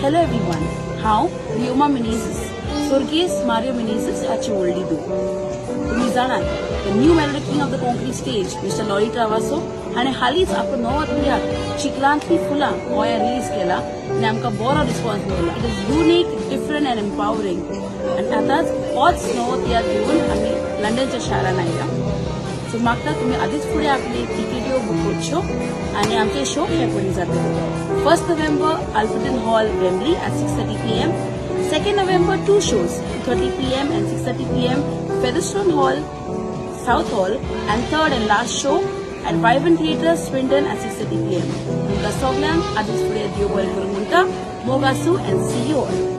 Hello everyone. हांव रियोमा मिनेझिस, स्वर्गेस्त मारियो मिनेझिस हाची व्हडली धूव. तुमी जाणात, the new melody king of the Konkani stage, Mister lorry Travasso हाणें हालींच आपलो नवो तियात्र चिखलांतली फुलां गोंयांत रिलीज केला आनी आमकां बरो रिस्पॉन्स मेळ्ळा. It is unique, different and empowering. आनी आतांच होच नवो तियात्र घेवन आमी लंडनच्या शारान आयला. सो मागता तुमी आदींच फुडें आपली टिकेट्यो बूक करच्यो आनी आमचे शो हॅपनिंग जातले. 1 November, Alfreton Hall, Wembley at 6:30 p.m. 2nd November, two shows, 2:30 p.m. and 6:30 p.m., Featherstone Hall, Southall, and third and last show at Wyvern Theatre, Swindon at 6:30 p.m. तुमकां सगल्यांक आदींच फुडें देव बरें करूं म्हणटा. मोग आसूं and see you all.